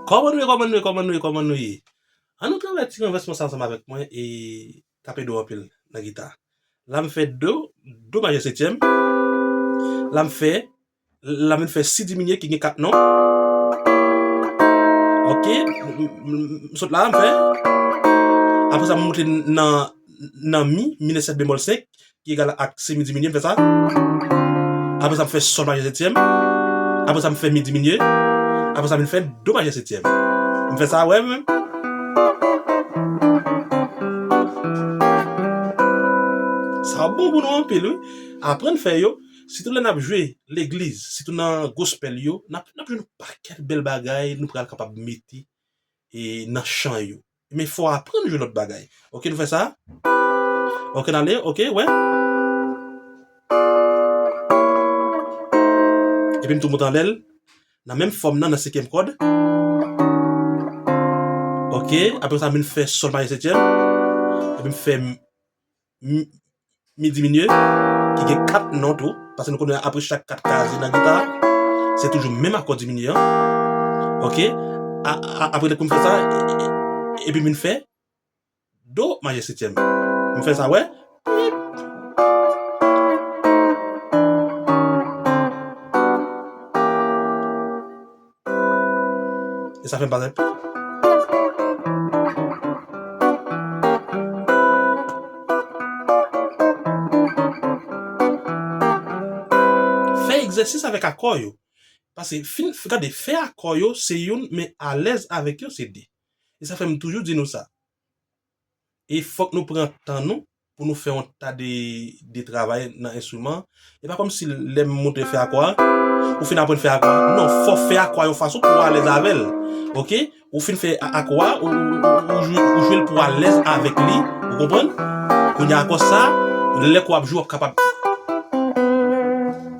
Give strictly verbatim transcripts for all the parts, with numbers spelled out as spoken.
Kòman nou ye, kòman nou ye, kòman nou ye, kòman nou ye? An nou travay ti ranvèsman sa ansanm avèk mwen e k ap ede w anpil nan gita. La m fè do, do majè setyèm. La m fè, la m vin fè si diminye ki gen kat non. Ok, m, m, m, m sot la, m fè. Apre sa, m moute nan, nan mi minè sèt bemòl senk, ki egal ak si mi diminye, m fè sa. Apre sa, m fè sòl majè setyèm. Apre sa, m fè mi diminye. Apre sa, m vin fè do majè setyèm. M fè sa, wè, menm. Sa bon pou nou anpil, wi. Aprann fè yo, sitou lè n ap jwe legliz, sitou nan gospel yo, n ap, n ap jwenn yon pakèt bèl bagay nou pral kapab mete e, nan chan yo. Men fò w aprann jwe lòt bagay. Ok, nou fè sa. Ok, n ale. Ok, wè. Epi m tou monte anlè l. Nan menm fòm nan, nan senkyèm kòd. Ok, apre sa, m vin fè sòl majè setyèm. Epi m fè m, mi diminye, ki gen kat non tou, paske nou konnen apre chak kat kaze nan gita, se toujou menm akò diminye an. Ok? A, a, apre lè pou m fè sa, e, e, epi m vin fè do majè setyèm. M fè sa, wè? E sa fè m pa. Fè egzèsis avèk akò yo. Paske, fin, gade, fè akò yo, se youn, men alèz avèk yo, se de. E sa fè m toujou di nou sa. E fòk nou pran tan nou pou nou fè yon ta de, de travay nan enstriman. E pa kòmsi lè m montre fè akò a, ou fin aprann fè akò a. Non, fò w fè akò a yon fason pou w alèz avè l. Ok? Ou fin fè a, akò a, ou, ou, ou, ou jwe, ou jwe l pou w alèz avèk li. Ou konprann? Kounye a akò sa, lè ke w ap jwe, w ap kapab,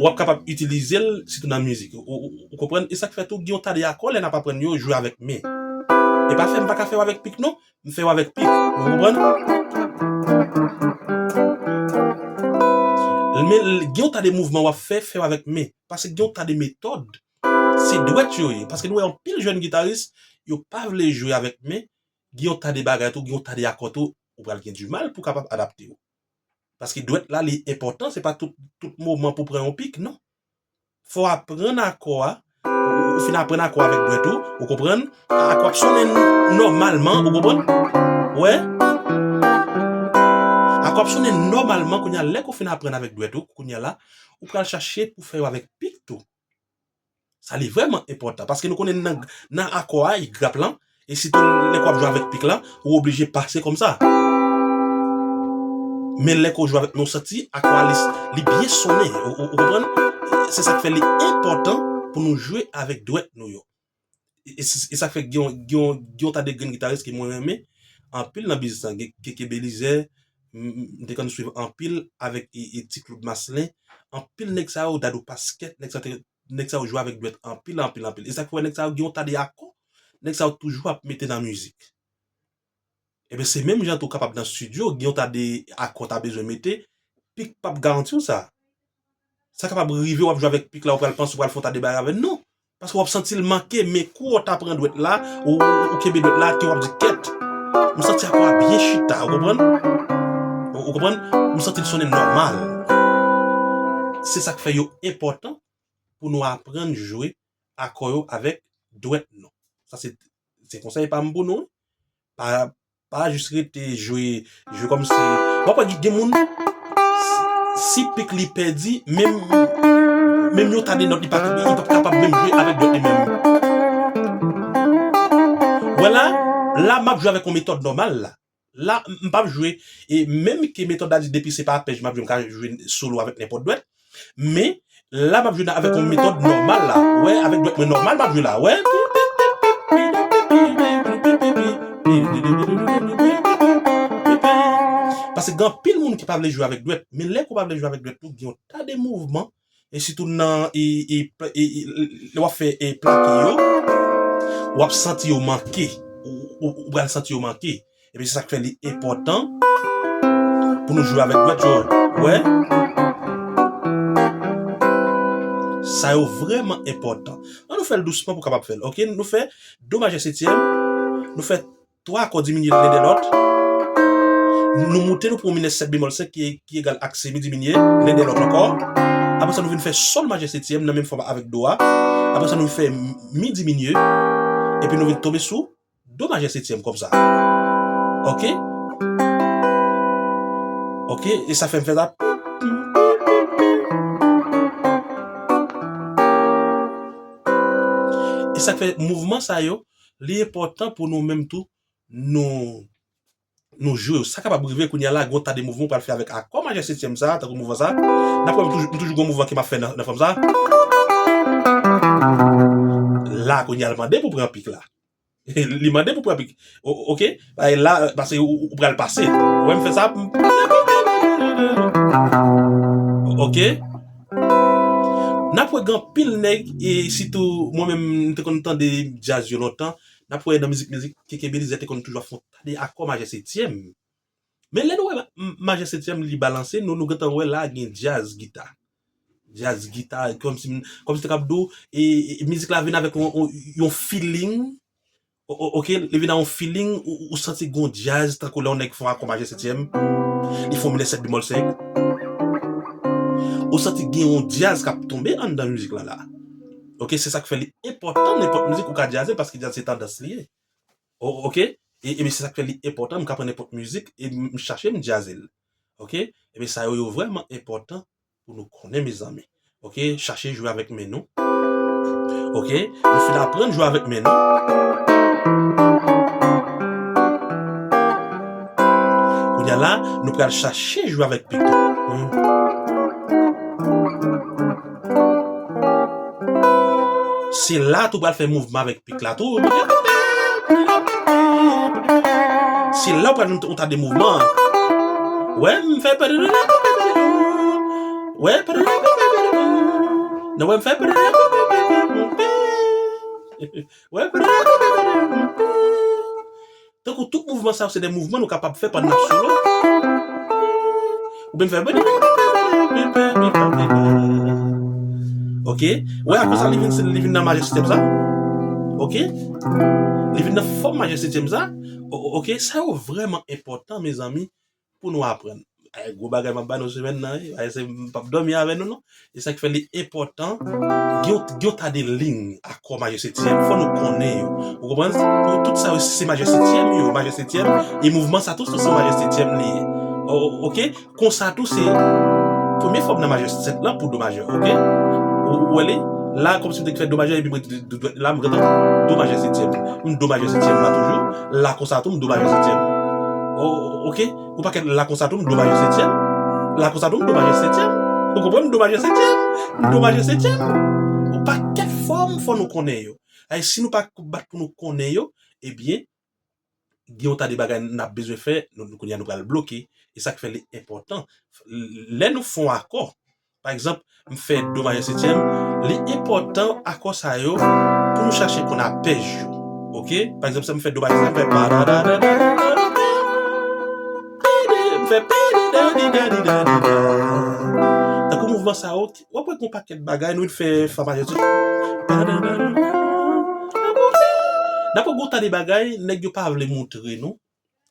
w ap kapab itilize l, sitou nan mizik. Ou, ou, ou konprann? E sa k fè tou, gen yon ta de akò, lè n ap aprann yo, jwe avèk men. E pa fè m pa ka fè yo avèk pik, non. M fè yo avèk pik. Ou konprann? Men l, gen yon ta de mouvman w ap fè, fè yo avèk men. Paske gen yon ta de metòd. Se dwèt yo ye. Paske nou wè anpil jèn gitaris, yo pa vle jwe avèk men. Gen yon ta de bagay tou, gen yon ta de akò tou, ou pral gen dimal pou kapab adapte w. Paske dwèt la, li enpòtan, se pa tout, tout moman pou pran yon pik, non. Fò w aprann akò a, ou, ou fin aprann akò avèk dwèt ou, ou konprann? Akò ap sonnen nòmalman, ou konprann? Wè? Akò ap sonnen nòmalman, kounye a, lè ke w fin aprann avèk dwèt ou, kounye a la, ou pral chache pou fè yo avèk pik tou. Sa li vrèman enpòtan, paske nou konnen nan, nan akò a, e grap lan, e sitou lè ke w ap jwe avèk pik la, ou oblije pase kòmsa. Men lè ke w jwe avèk men, ou santi akò a li, li byen sonnen, ou, ou, ou konprann? Se sa k fè li enpòtan pou nou jwe avèk dwèt nou yo. E, e, e sa k fè gen yon, gen yon, gen yon ta de grenn gitaris ke mwen renmen anpil nan biznis lan, gen Keke Belizaire, m, m, m te konn swiv anpil avèk e, e Ti Claude Marcelin, anpil nèg sa yo, Dadou Pasquet, nèg sa te nèg sa yo jwe avèk dwèt anpil, anpil, anpil. E sa k fè w wè nèg sa yo gen yon ta de akò, nèg sa yo toujou ap mete nan mizik. Ebyen, se menm jan tou kapab nan estidyo, gen yon ta de akò w ta bezwen mete, pik p ap garanti w sa. Sa kapab rive w ap jwe avèk pik la, ou pral panse w pral fè yon ta de bagay avè l, non. Paske w ap santi l manke, men kou w ta pran dwèt la, ou, ou, ou kenbe dwèt la, ke w ap di, kèt, m santi akò a byen chita, ou konprann? Ou, ou konprann? M santi l sonnen nòmal. Se sa k fè yo enpòtan pou nou aprann jwe akò yo avèk dwèt nou. Sa se, se konsèy pa m pou nou. Pa, pa jis rete jwe, jwe kòmsi. W ap wè gen, gen moun, si, si pik li pèdi, menm, menm yon ta de nòt, li pa, li p ap kapab menm jwe avèk dwèt li menm. Wè la, la m ap jwe avèk yon metòd nòmal la. La, m, m p ap jwe, e menm ke metòd la di depi se pa apèj m ap jwe, m ka jwe solo avèk nenpòt dwèt. Men, la, m ap jwe avèk yon metòd nòmal la. Wè, avèk dwèt mwen nòmal, m ap jwe la. Wè. Paske gen anpil moun ki pa vle jwe avèk dwèt, men lè ke w pa vle jwe avèk dwèt tou, gen yon ta de mouvman e sitou nan, e, e, e, e, lè w ap fè, e, plake yo, w ap santi yo manke. Ou, ou, ou pral santi yo manke. Epi se sa k fè li enpòtan pou nou jwe avèk dwèt yo. Wè? Sa yo vrèman enpòtan. Ann nou fè l dousman pou kapab fè l. Ok, nou fè do majè setyèm, nou fè twa akò diminye len dè lòt. Nou moute, nou pran minè sèt bemòl senk ki, ki egal ak si, mi diminye len dè lòt ankò. Apre sa, nou vin fè sòl majè setyèm nan menm fòm avèk do a. Apre sa, nou fè mi diminye. Epi nou vin tonbe sou do majè setyèm kòm sa. Ok? Ok, e sa fè m fè sa. E sa k fè mouvman sa yo, li enpòtan pou nou menm tou, nou, nou jwe yo. Sa kapab rive kounye a la, gon ta de mouvman w pral fè avèk akò majè setyèm sa, tankou mouvman sa. N ap wè m toujou, m toujou gon mouvman ke m ap fè nan, nan fòm sa. La, kounye a, l mande pou pran pik la. Li mande pou pran pik. O- ok? Bay la, paske ou, ou pral pase. Ou wè m fè sa. Ok? N ap wè gen anpil nèg, e sitou mwen menm, m te konn tande djaz yo lontan. N ap wè nan mizik, mizik, Keke Belizaire te konn toujou ap fè yon ta de akò majè setyèm. Men lè nou wè ma- m- majè setyèm li balanse, nou, nou gentan wè la gen djaz gita. Djaz gita, kòmsi, kòmsi te kab di w, e, e, mizik la vin avèk yon, yon, yon feeling. O- o- ok, li vin a yon feeling, ou, ou santi gon djaz, tankou lè yon nèg fè yon akò majè setyèm, li fè yon minè sèt bemòl senk. Ou santi gen yon djaz k ap tonbe anndan mizik lan la. Ok, se sa k fè li enpòtan, nenpòt mizik ou ka djaze l, paske djaz se tandans li ye. O- ok, e, e se sa k fè li enpòtan, m ka pran nenpòt mizik, e m chache m djaze l. Ok, e sa yo, yo vrèman enpòtan pou nou konnen, mezanmi. Ok, chache jwe avèk men nou. Ok, nou fin aprann jwe avèk men nou. Kounye a la, nou pral chache jwe avèk pik tou. Hmm. Se la tou pral fè mouvman avèk pik la tou. Se la ou pral jwenn yon ta de mouvman. Wè, m fè. Wè, nan wè, m fè. Wè, tankou tout mouvman sa yo, se de mouvman nou kapab fè pandan n ap solo. Oubyen n fè. Ok? Wè, apre sa, li vin, li vin nan majè setyèm sa. Ok? Li vin nan fòm majè setyèm sa. O- o- ok? Sa yo vrèman enpòtan, mezanmi, pou nou aprann. Ay, gwo bagay m ap ba nou semèn nan, wi. Ay, se, m p ap dòmi avè nou, non. E sa k fè li enpòtan, gen yon, gen yon ta de liy akò majè setyèm, fò nou konnen yo. Ou konprann? Pou tout sa yo, se majè setyèm yo, majè setyèm, e mouvman sa tou, se majè setyèm li ye. O- o- ok? Konsa tou, se premye fòm nan majè sèt lan pou do majè, ok? Ou, ou wè li? La, kòmsi m te fè do majè, epi mwen, do- do- la, m gentan do majè setyèm. M do majè setyèm la toujou. La, konsa tou, m do majè setyèm. O- o- ok? Ou pa kèt la konsa tou, m do majè setyèm. La konsa tou, m do majè setyèm. Ou konprann? M do majè setyèm. M do majè setyèm. Ou pa kèt fòm, fò nou konnen yo. Ay, si nou pa bat pou nou konnen yo, ebyen, gen yon ta de bagay n ap bezwen fè, nou, nou, kounye a nou pral bloke. E sa k fè li enpòtan. Lè nou fè yon akò, pa egzanp, m fè do majè setyèm, li enpòtan akò sa yo pou nou chache konn apèj yo. Ok? Pa egzanp, si m fè do majè setyèm, m fè pa da da da da da da da, m fè pi di da di da di da di da. Tankou mouvman sa yo, w ap wè gon pakèt bagay, nou vin fè fa majè setyèm. Pa da da da da. N ap wè gon ta de bagay, nèg yo pa vle montre nou.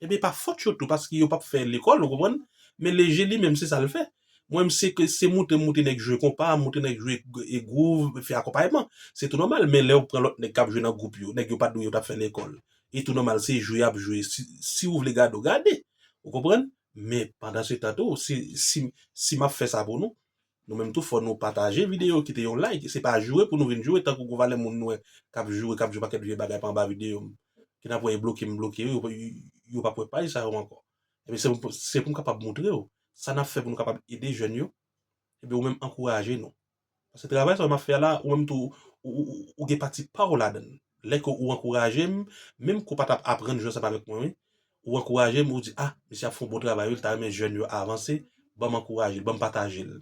Ebyen, pa fòt yo tou, paske yo p ap fè lekòl, ou konprann? Men leje li menm, se sa l fè. Mwen, m se ke, se montre, montre nèg jwe konpa, montre nèg jwe g- e gwouv, fè akonpayman. Se tou nòmal, men lè w pran lòt nèg k ap jwe nan gwoup yo, nèg yo pa t di w yo t ap fè lekòl. E tou nòmal, se jwe y ap jwe. Si, si w vle gade, w gade. Ou konprann? Men pandan se tan tou, si, si, si m ap fè sa pou nou, nou menm tou, fò nou pataje videyo, kite yon like. Se pa joure pou nou vin joure, tankou gon valè moun nou wè k ap joure, k ap jwe pakèt vye bagay pa anba videyo m. Ki n ap wè e bloke m bloke yo, yo, yo p ap wè paj sa yo ankò. Ebyen, se pou, se pou m kapab montre yo. Sa n ap fè pou nou kapab ede jèn yo, ebyen, ou menm ankouraje nou. Paske travay sa yo m ap fè a la, ou menm tou, ou, ou, ou, ou gen pati pa w ladan l. Lè ke ou ankouraje m, menm ke w pa t ap aprann jwe ansanm avèk mwen, wi, ou ankouraje m, ou di, ah, misye ap fè yon bon travay, wi, l ta renmen jèn yo avanse, ban m ankouraje l, ban m pataje l.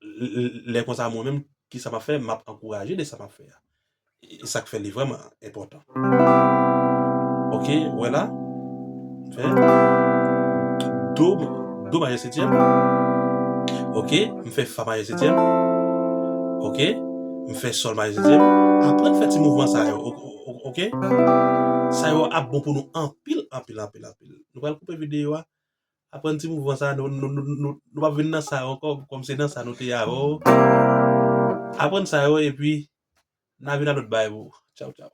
L- l- Lè konsa, mwen menm, ki sa m ap fè? M ap ankouraje de sa m ap fè a. E sa k fè li vrèman enpòtan. Ok, wè la. M fè do, do majè setyèm. Ok, m fè fa majè setyèm. Ok? M fè sòl majezyèm. Aprann fè ti mouvman sa yo. Ok? Sa yo ap bon pou nou anpil, anpil, anpil, anpil. Nou pral koupe videyo a. Aprann ti mouvman sa, nou, nou, nou, nou, nou p ap vin nan sa yo ankò, kòm se nan sa nou te ye avan. Aprann sa yo, epi n a vin a lòt bagay pou ou. Tchaw, tchaw.